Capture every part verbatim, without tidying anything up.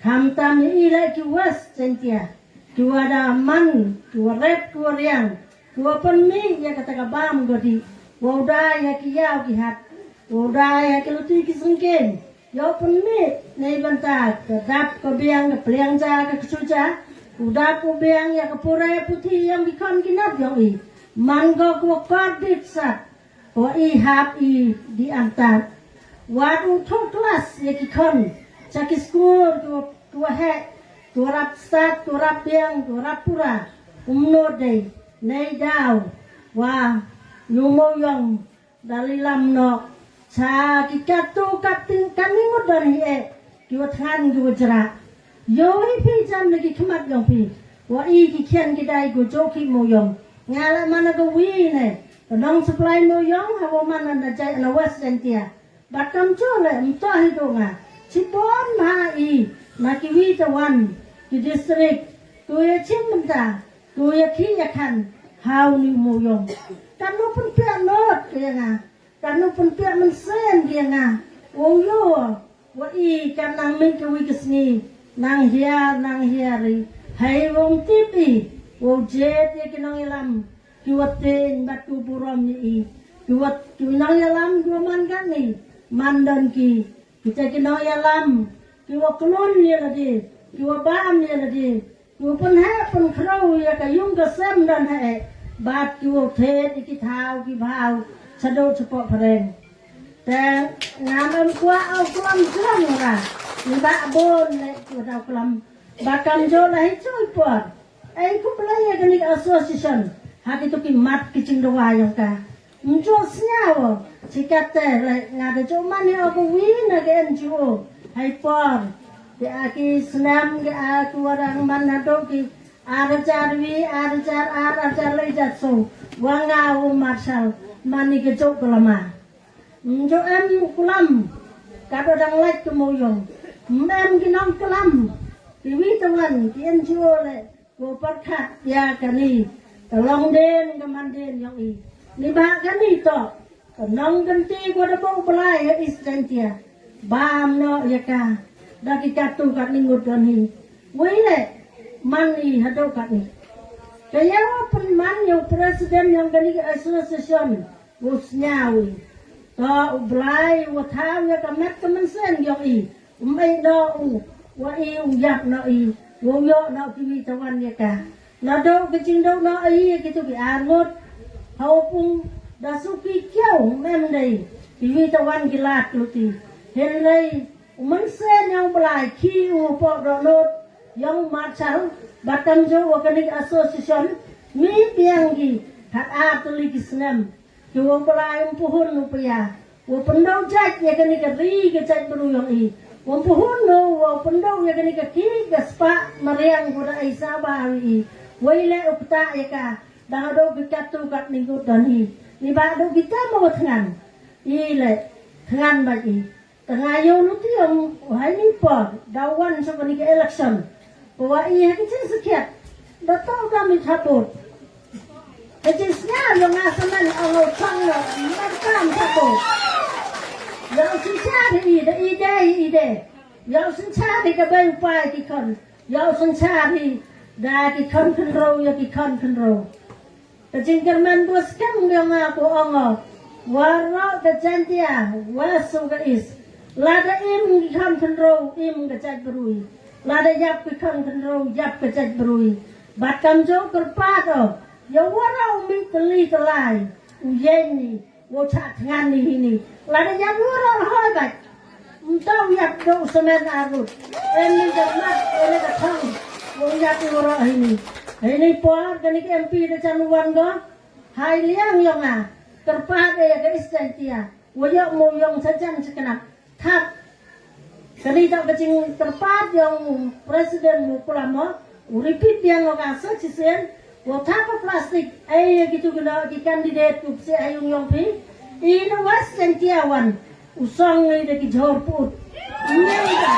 Khamtam ïa i leh ki West Jaintia, ki wa da man, ki wa rep, ki wa riang, ki wa pynmih ïa kata ka bam ka dih, wa u da ïa ki ïaw ki hat, wa u da ïa ki luti ki syngkien, ïa u pynmih na i bynta ka dap ka biang, ka pliang ja ka ksu ja, u dap u biang ïa ka pule puthi ïong ki khon ki nat ïong i. Man ko ka wa kordit sat, wa i hap i di antar. Wat u thoh klas ïa ki khon sha ki skul ki wa, ki wa heh, ki wa rap stad, ki wa rap biang, ki wa rap pura. Kumno dei, nei daw wa ïu mo ïong da lilam noh sha ki katu kating kani ngut don hi eh, ki wa thngan ki wa jrah. Ïohi phi jan na ki khmat ïong phi, wa i ki khian ki dai ko jok ki mo ïong. Nga la man na ka wi ne, ka nong supply mo ïong ha wa man na jai na West Jaintia. Bad kam cho le mto hi do nga. Chibon ma i na ki wi ta wan ki district, ko ya chim mynta, ko ya khi ya khan, hau ni mo ïong. Kan no pun pia not ko ya nga. Kan no pun pia men sen ko ya nga. O yo, wa i kan nang min ka wi ka sngi, nang hiar, nang hiar i. Hai wong tip i, wa jet ya ki nong ilam, ki wa ten, bad ki wa burom ni i. Ki wa, ki nong ilam, ki wa man kan ni, man don ki. Kita ki nong ilam, ki wa klun ya lade, ki wa bam ya lade, ki wa pun heh pun khraw ya ka yung ka sem don heh, bad ki wa thet ya ki thaw ki bhaw, sadu chapo phareng. Te ngam em kwah au klam jrong ra. Ni ba bon le ki wa dau klam. Ba kam jo la hi chui por. Ei ku play ya kani ka association. Ha ki tu ki mat ki ching dawa yong ka. Mjo snya wo. Chikate le nga da jo man ya ko wi na ke N G O. Hai por. Ki a ki snam ki a ki warang man na do ki. Ar jar wi, ar jar ar, ar jar le jar so. Wa nga wo Marshall. Man ni ke jo kelama. Njo em kulam, ka do dang lait ke mo yong. Em ki nong kulam, ki wi tawan, ki N G O le, ko parkhat ya kani, ka long den, ka man den yong i. Ni ba kani to, ka nong kenti ko da bau belai ya East Jaintia. Bam no ya ka, da ki katu kat ni ngut don hi. Wei le, man i hado kat ni. Kaya wa pen man ya president yong kani ka association. U sñiaw i. To u Blai u thaw ïa ka met ka mynsiem yong i. Um ei noh u. Wa i u yap noh i. Wa u yoh noh ki wi tawan ïa ka. Naduh ka jingduh noh i ïa kitu ki arngut. Ha u pung da suki kiaw mem dei. Ki wi tawan ki lad luti. Hynrei u mynsiem yong u Blai ki u pok doh lut. Yong Marshall. Batam jo wa kani association. Mi biang ki. Hat ar tuli ki snem. Ki wa u Blai um puhun u pia. Wa pyndoh jait ïa kani ka ri ka jait bru yong i. Wa um puhun u wa pyndoh ïa kani ka ki ka spah mariang wa da ai sa ba i. Wa i le u kta ïa ka. Dang do ki katu kat ni gut don i. Ni ba do ki ta mo thngan. I le thngan ba i. Tanga yo luti ong hai ni por. Da wan so kani ka election. Ko wa i ha ki chin sakhiat. Da to da mi thabut. Ka jingsñiaw yong nga samen ong u chong lo, nga kam sabo. Yow synshar hi da i de i de. Yow synshar hi ka bei u pai ki khon. Yow synshar hi da ki khon khynroo, yow ki khon khynroo. Ka jingkyrmen bus kam yong nga ko ong o. Waroh ka Jaintia, west u ka east. Lada im ki khon khynroo, im ka jait brui. Lada yap ki khon khynroo, yap ka jait brui. Bad kam jo kyrpad o. Ïa waroh u mih tylli tyllai u ïeng ni, u chah thngan ni hi ni. Lada ïap u waroh hoi bad. Ym tau ïap do u semen arut. Em ni ka mat, em ni ka thang. U ïap u waroh hi ni. Hi ni por kani ka M P da chan u wan go. Hai liang yong nga. Kyrpad ïa ka East Jaintia. Wa ïoh mo yong sa jan sa kynap. Thap. Kani da ka jingkyrpad yong president mo kulamo. U repeat biang o ka sa chisien. Wa thap plastic. Ai kitu kino ki candidate ku psi ayung yong phi. I na West Jaintia wan. U song i da ki jhor put. Nyang da.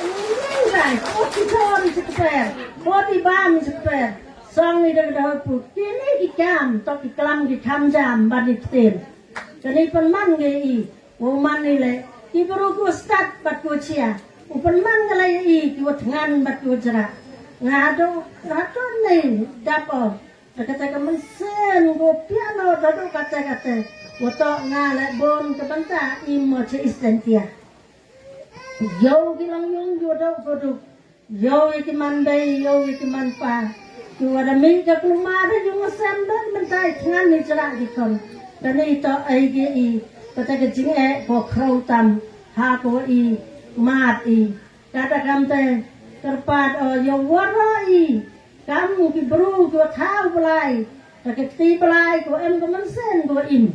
Nyang da. Ko ki jhor i chikper. Ko di bam i chikper. Song i da ki jhor put. Kini ki kam. Tok ki klam ki kam jam. Ban i ptin. Kani pynman ngi i, u man i le, ki bru ku stad bad ku chia. U pynman ka la ïa i ki wa thngan bad ki wa jrah. Nga haduh, nga haduh nei dap o. Da kata ka mynsiem ko piano da do kata kata. Wa to nga la bon ka banta i mo che istentia. Yo ki long yung yo do ko do. Yo i ki man bei, yo i ki man pa. Ki wa da mi ka kluma da yung sem da banta i thngan ni jrah ki kon. Da ni to ai ki i. Kata ka jing e ko khro tam. Ha ko i mat i. Kata kam te kyrpad o yo waro i kam ki bru ko thaw blai. Ta ki kti blai ko em ko mynsiem ko im.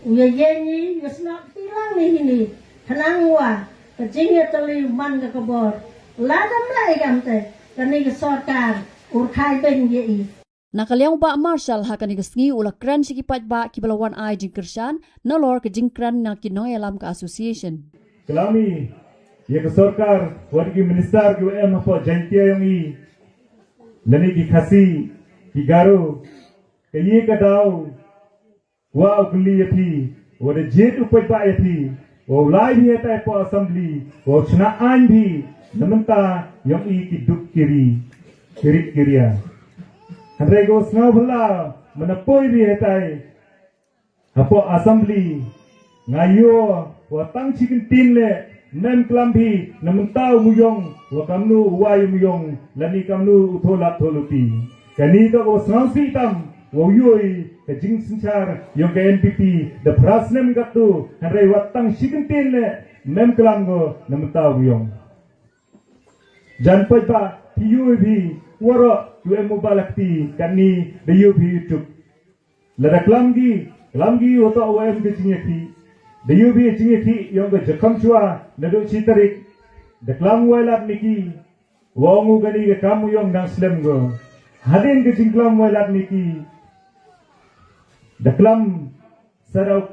U ya yen i ya snak ti lang ni hini. Khnang wa ka jing ya tali man ka kabor. La dam lai kam te kani ka sorkar ur khai beng ya i. Na ka liang u Bah Marshall ha kane ka sngi u la kren sha ki paidbah kiba la wan ai jingkyrshan nalor ka jingkren na ki nongïalam ka association. Klam i ïa ka sorkar, wat ki minister kiwa em hapoh Jaintia yong i, lane ki Khasi, ki Garo, ka ïa ka daw, wa u kylli ïa phi, wa da jied u paidbah ïa phi, wa u lai phi hatai hapoh assembly, wa u shna aiñ phi, na mynta yong i ki duk ki ri, ki rit ki ria. Hynrei ko sngaw phylla, mynta poi phi hatai hapoh assembly, nga ïoh wa tang shi kyntien leh, mem klam phi na mynta u Muyong, wa kamnu u wai u Muyong, lane kamnu u thoh lap thoh luti. Kani ka wa sngewsih tam, wa u ïoh i ka jingsynshar yong ka N P P, da phra snem katto, hynrei wa tang shi kyntien leh, mem klam ko na mynta u Muyong. Jan paidbah, phi ïoh i phi, waroh, u em u ba la kti, kani, da ïoh phi YouTube. Lada klam ki, klam ki wa toh wa em ka jingïakhih. Da ïoh phi jingïakhih yong ka Jakham Chua, naduh shi tarik. Da klam Wailadmiki, wa ong u kani ka kam u yong dang slem ko. Hadien ka jingklam Wailadmiki, da klam Sadok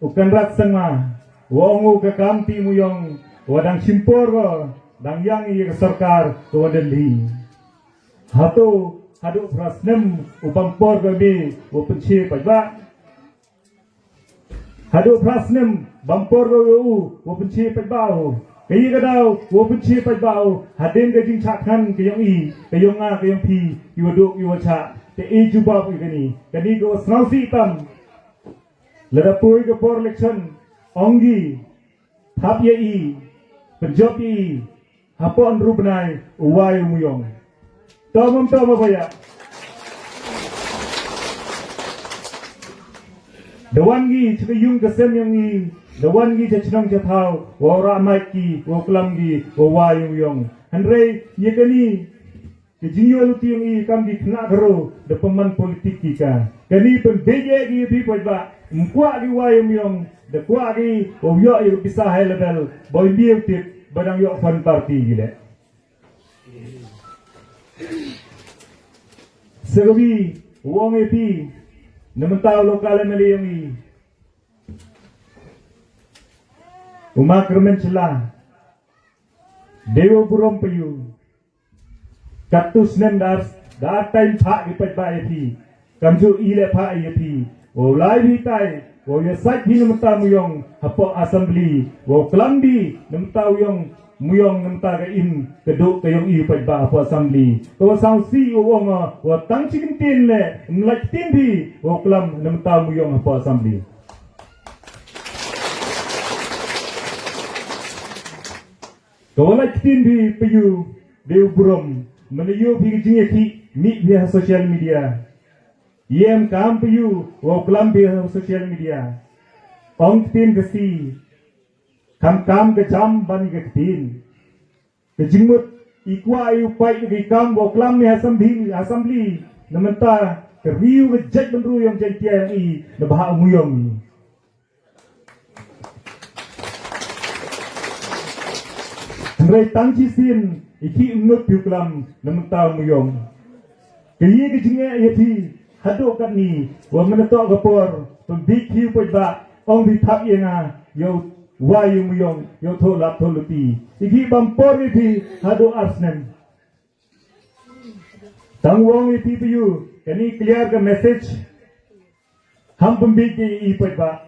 u Conrad Sangma, wa ong u ka kam ti Muyong, wa dang shim por ko, dang ïang ïa ka sorkar ko wa Delhi. Hato, haduh phra snem u bam por ko me, wa pynche paidbah. Haduh phra snem bam por ko u, wa pynche paidbah u. Ka ïa ka daw, wa pynche paidbah u. Hadien ka jingshah thngan ka yong i, ka yong nga, ka yong phi, ki wa duh, ki wa shah. Te i jubab i kani, kani ka wa sngewsih tam. Lada poi ka por election, ong ki, thap ïa i, pynjop ïa i, hapoh hynru bnai, u wai u Muyong. Tom, tom, tom, apa ya? Da wan ki, cha ka yung ka sem yong i, da wan ki, cha chnong cha thaw, wa rah mic ki, wa klam ki, wa wai u Muyong. Hynrei, ïa kani, ka jingïoh luti yong i kam ki khynnah khynroo, da pynman politik ki ka. Kani pynbeit ïa ki phi paidbah, ym kwah ki wai u Muyong, da kwah ki, u ïoh ïa ka pisa high level, boi mbieu tip, ba dang ïoh fund party ki leh. Sa kawi, u ong ïa phi, na mynta u local M L A yong i. U Ma Kyrmen Shylla, dei u burom pa ïu. Katto snem da ar, da ar time phah ki paidbah ïa phi. Kamjooh i leh phah ïa phi. Wow lai phi tai, wow ïa sait phi na mynta Muyong hapoh assembly. Wow klam phi na mynta Muyong, Muyong na mynta ka im ka duk ka yong i paidbah hapoh assembly. Ka wa sngewsih u ong, wa tang shi kyntien leh, ym lait ktien phi, wow klam na mynta Muyong hapoh assembly. Ka wa lait ktien phi pa ïu, dei u burom, mynta ïoh phi ka jingïakhih, mih phi ha social media. Ïem kam pa ïu, wow klam phi ha social media. Ong ktien Khasi, kam kam ka jam ban ka ktien. Ka jingmut, i kwah i u pait ka kam, wow klam phi ha assembly, assembly. Na mynta, ka riew ka jaitbynriew yong Jaintia yong i, na bhah Muyong. Hynrei tang shisien, i khih ym nud phi u klam, na mynta Muyong. Ka ïa ka jingeh ïa phi, haduh katni, wa mynta toh ka por, pynbeit phi u paidbah, ong phi thap ïa nga, ïa u wai ïa u Muyong, ïa u thoh lap thoh luti. I khih bam por ïa phi, haduh ar snem. Tang u ong ïa phi pa ïu, kani clear ka message. Ham pynbeit ïa i paidbah.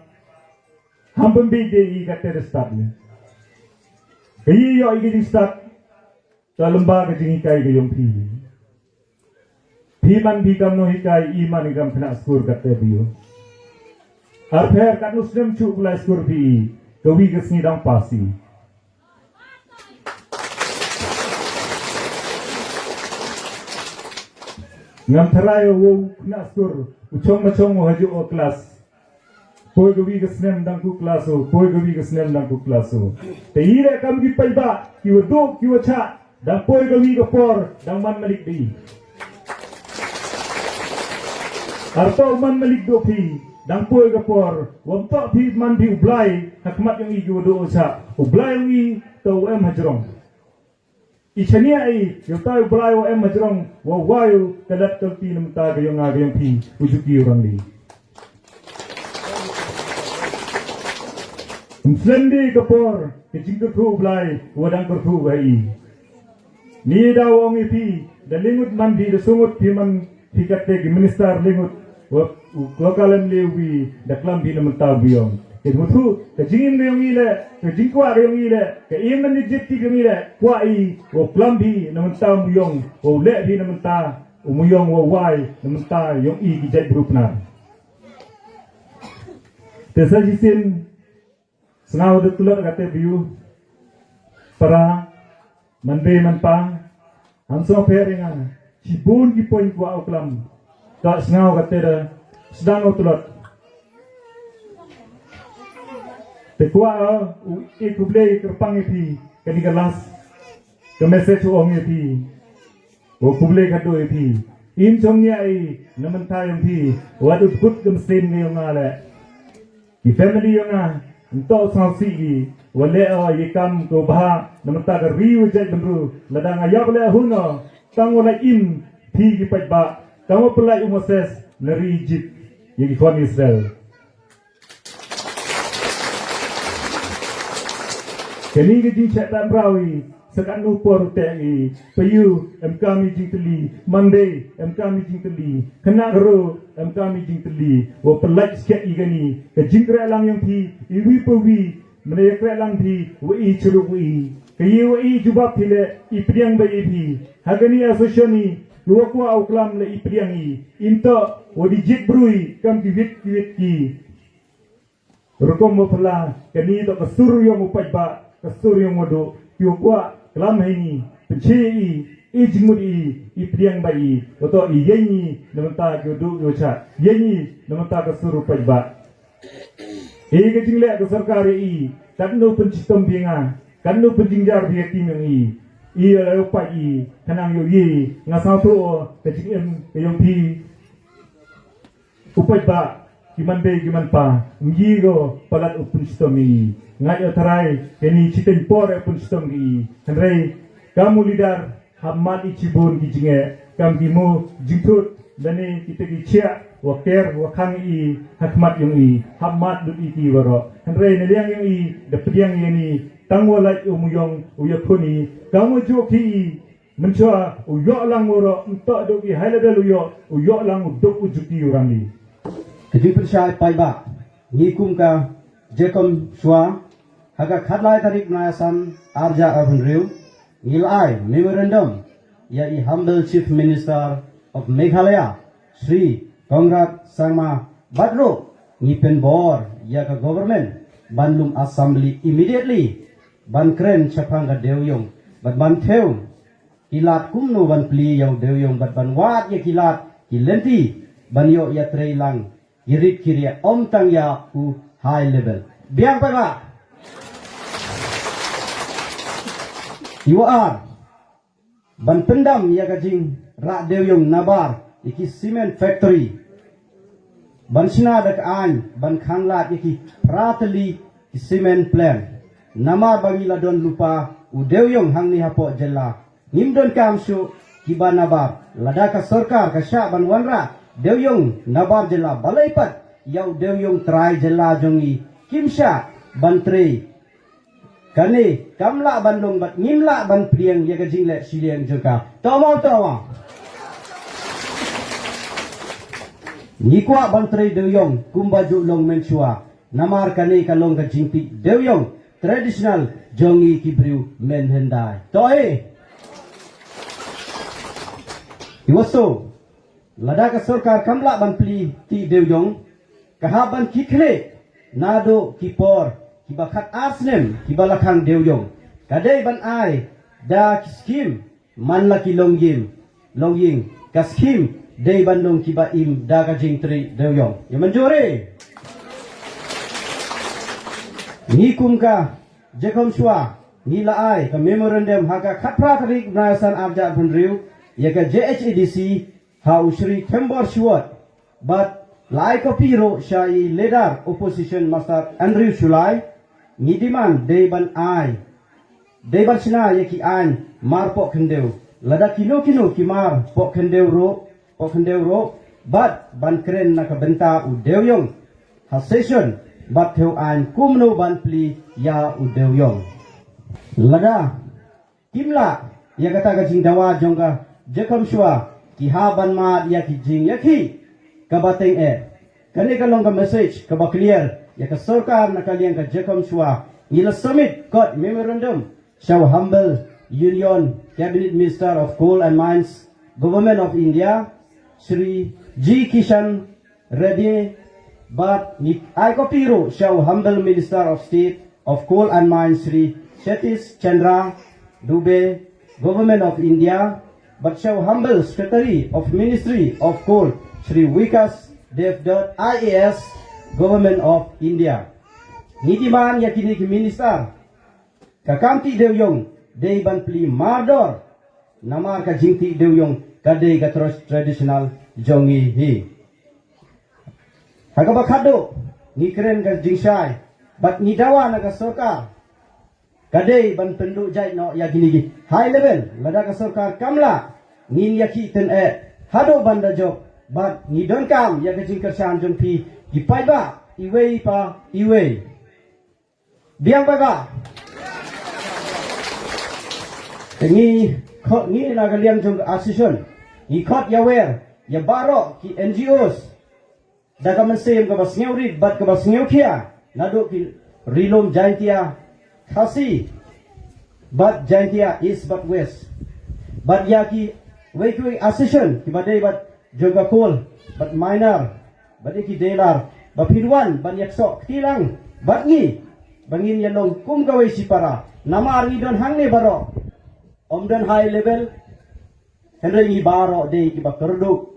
Ham pynbeit ïa i ka terrorist stat ne. Ka ïoh i ka jingstad, ka lymba ka jinghikai ka ïong phi. Phi man phi kam nonghikai, i man i kam khynnah skur kat te biu. Arpher kat nu snem chu u lai skur phi, ka wi ka sngi dang pasi. Ngam tharai u khynnah skur, u chong ma chong u haju o klas. Poi ka wi ka snem dang ku klas u, poi ka wi ka snem dang ku klas u. Te i re kam ki paidbah, ki wa duk, ki wa chah, dang poi ka wi ka por, dang man malik di. Arto man malik do phi, dang poi ka por, wam to phi man phi u Blai, ha khmat ïong i ki wa duk u chah, u Blai ïong i, to em hajrong. I chania i, ïoh tai u Blai wa em hajrong, wa wai u, ka lat kalti na mynta ka ïong nga ka ïong phi, u juki u rang di. Mslendi ka por, ka jingkyrkhu u Blai, wa dang kyrkhu wa i. Ni da wa ong i phi, da lingut man phi, da sungut phi man phi kat te ki minister lingut, wa, u, wa kalem le wi, da klam phi na mynta u ïong. Ke muthu, ka jingim ka ïong i le, ka jingkwah ka ïong i le, ka im na ni jit ki ïong i le, kwah i, wa klam phi na mynta u ïong, wa le phi na mynta, u ïong wa wai, na mynta ïong i ki jait bru Pnar. Te sa jisin, Sngaw da tulot kate biu. Para, man bei man pa. Ham song pher nga. Chibun ki point kwah u klam. Ka sngaw kate da. Sdang u tulot. Te kwah u i kublei kyrpang i phi. Kani ka last. Ka message u ong i phi. U kublei ka do i phi. Im chong nia i. Na mynta ïong phi. Wat u kut ka msien ngi ïong nga le. Ki family ïong nga, nto sngewsih ki, wa leh o ïa kam ko bha, na mynta ka ri wa jait bynru, lada nga ïap leh hun o, tang wa lait im, phi ki paidbah, tang wa pynlait u Moses, na ri Egypt, ïa ki khon Israel. Kani ka jingchah tam rawi, Sa katno por u teh ngi, pa ïu, em kam i jingtylli, Monday, em kam i jingtylli, khynnah ka ro, em kam i jingtylli, wa pynlait skhet i kani, ka jingkhreh lang ïong phi, i wi pa wi, mynne ïa khreh lang phi, wa i churuk wa i, ka i wa i jubab phi le, i pdiang ba i phi, ha kani association i, ki wa kwah u klam le i pdiang i, im toh, wa di jied brui, kam ki wit ki wit ki. Rukom wa phylla, kani toh ka sur ïong u paidbah, ka sur ïong wa duh, ki wa kwah, klam ha ini, pynche i, i jingmut i, i pdiang ba i, wa toh i ïeng i, na mynta ki wa duh ki wa chah, ïeng i, na mynta ka sur u paidbah. I ka jingleh ka sorkar i, katno pynchitom phi nga, katno pynjynjar phi ka team ïong i, i ïa la u paid i, khnang ïoh i, nga sngewthuh, ka jingim, ka ïong phi, u paidbah, ki man bei, ki man pa, ym yi ko, palat u pynshitom i. Ngat ïa tharai, kani shiteng por ïa pynshitom i. Hynrei, kam u leader, hap mad i shibun ki jingeh, kam ki mu, jingthut, lane kita ki chiah, wa ker, wa khang i, ha khmat ïong i, hap mad lut i ki waroh. Hynrei, na liang ïong i, da pdiang ïa ni, tang wa lait u mu ïong, u ïakhun i, kam u juh ki i, Mynshuwa u ïoh lang u ro, ym toh duk i high level u ïoh, u ïoh lang u duk u juki u rangli. Ka jingpynshai paidbah, ngi kum ka Jaikum Shuwa, ha ka khatlai tarik bnai Assam, arhajar arphew hynriew, ngi la ai memorandum, ïa i Humble Chief Minister of Meghalaya, Shri Conrad Sangma bad ruh, ngi pynbor, ïa ka government, ban lum assembly immediately, ban kren shaphang ka dewiong, bad ban thew, ki lad kumno ban plie ïa u dewiong bad ban wad ïa ki lad ki lynti ban ïoh ïatrei lang ki rit ki rieh ym tang ïa u high level. Biang paidbah. Ïa u ar ban pyndam ïa ka jingrah dewiong nabar ïa ki cement factory. Ban shna da ka aiñ, ban khanglad ïa ki phra tylli ki cement plant. Namar ba ngi la don lypa u dewiong hangne hapoh jylla. Ngim donkam shuh kiba nabar. Lada ka sorkar ka shah ban wanrah dewiong nabar jylla balei pat ïa u dewiong trai jylla jong ngi kim shah ban trei. Kane, kam lah ban long bad ngim lah ban pdiang ïa ka jingleh shiliang jong ka. To mo to mo. Ngi kwah ban trei dewiong kumba ju long mynshuwa. Namar kane ka long ka jingtip dewiong. traditional jong ngi ki briew mynhyndai. To e. Iwaso, lada ka sorkar kam lah ban plie tih dewïong, ka hap ban kit khlieh naduh ki por kiba khat ar snem kiba la khang dewïong. Ka dei ban ai da ki skim man la ki longïing, longïing. Ka skim dei ban long kiba im da ka jingtrei dewïong. Ïa mynjur e. Ngi kum ka Jaikhom Shuwa ngi la ai ka memorandum ha ka khatphra tarik bnai san arhajar arphew hynriew ïa ka J H A D C ha u Shri Khembor Shiwat bad la ai copy ruh sha i Leader Opposition Master Andrew Shullai. Ngi demand dei ban ai, dei ban shna ïa ki aiñ marpoh khyndew. Lada kino kino ki marpoh khyndew ruh, poh khyndew ruh, bad ban kren na ka bynta u dewïong ha session bad thew aiñ kumno ban plie ïa u dewïong. Lada kim lah ïa kata ka jingdawa jong ka Jaikhom Shuwa, ki hap ban mad ïa ki jingïakhih kaba teng eh. Kane ka long ka message kaba clear ïa ka sorkar na ka liang ka Jaikhom Shuwa. Ngi la submit kot memorandum sha u Humble Union Cabinet Minister of Coal and Mines, Government of India, Shri G Kishan Reddy, bad ngi ai copy ruh sha u Humble Minister of State of Coal and Mines, Shri Satish Chandra Dubey, Government of India, bad sha u Humble Secretary of Ministry of Coal, Shri Vikas Devdutt, I A S, Government of India. Ngi demand ïa kine ki minister, ka kam tih dewïong dei ban plie mardor, namar ka jingtih dewïong ka dei ka tros traditional jong ngi hi. Ha kaba khatduh, ngi kren ka jingshai bad ngi dawa na ka sorkar, ka dei ban pynduh jait noh ïa kine ki high level. Lada ka sorkar kam lah, ngin ïakhih teng eh haduh ban da jop. Bad ngi donkam ïa ka jingkyrshan jong phi ki paidbah iwei pa iwei. Biang paidbah. Te ngi khot, ngi na ka liang jong ka association, ngi khot ïawer ïa baroh ki N G Os da ka mynsiem kaba sngewrit bad kaba sngewkhia, naduh ki ri lum Jaintia Khasi bad Jaintia East bad West, bad ïa kiwei kiwei association kiba dei bad jong ka coal bad miner bad ïa ki dealer, ba phin wan ban ïaksoh kti lang bad ngi ba ngin ïa long kum kawei shipara. Namar ngi don hangne baroh, ym don high level, hynrei ngi baroh dei kiba kyrduh,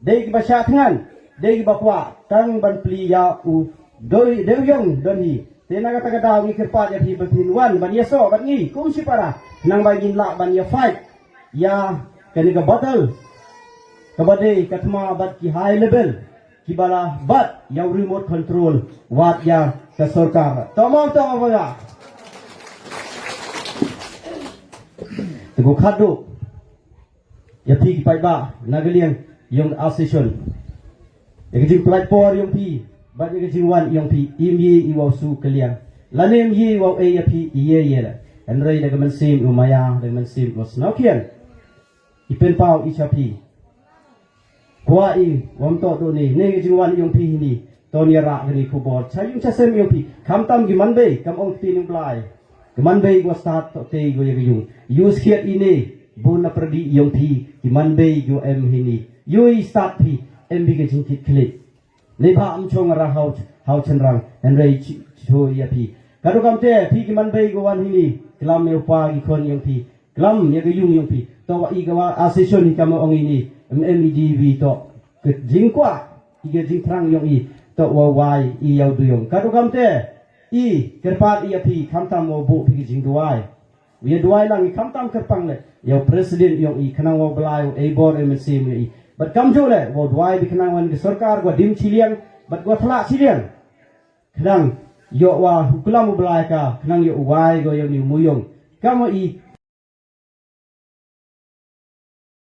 dei kiba shah thngan, dei kiba kwah tang ban plie ïa u dewïong don hi. Te na kata ka daw ngi kyrpad ïa phi ba phin wan ban ïasoh bad ngi kum shipara, khnang ba ngin lah ban ïa fight ïa kane ka battle kaba dei ka thma bad ki high level kiba la bat ïa u remote control wat ïa ka sorkar. To mo to mo ba. Te ko khadduh ïa phi ki paidbah na ka liang ïong association. Ïa ka jingpynlait por ïong phi bad ïa ka jingwan ïong phi, im ye i wow shu kylliang lane im ye i wow ei ïa phi, i ye i ye la. Hynrei da ka mynsiem u maya, da ka mynsiem u sngewkhian, i pynpaw i cha phi. Kwah i wam toh duh ne ne ka jingwan ïong phi hini. Ton ïa rah kani khubor cha ïung cha sem ïong phi. Khamtam ki manbei kam ong kti ning blai. Ki manbei gwa stad toh te gwa ïa ka ïung. Ïu skhiat i ne bun na pyrdi ïong phi. Ki manbei gwa em hini. Ïu i stad phi em bi ka jingkit khlieh. Ne ba am chong ra hau hau chenrang. Hynrei chi cho ïa phi. Ka du kam te phi ki manbei gwa wan hini. Klam ïa u pa ki khon ïong phi. Klam ïa ka ïung ïong phi. To wa i ka wa association hi kam ong ini. Em em i di wi to. Ka jingkwah i ka jingthrang ïong i. To wa wai i ïa u du ïong. Ka du kam te i kyrpad ïa phi khamtam wa buh phi ka jingduwai. Ïa duwai lang i khamtam kyrpang le ïa u president ïong i khnang wa blai u ei bor ei mynsiem ïa i. Bad kam ju le wa duwai bi khnang wan ka sorkar wa dim chiliang bad wa thlak chiliang. Khnang ïoh wa u klam u blai ka khnang ïoh u wai go ïa u ni u muyong. Kam wa i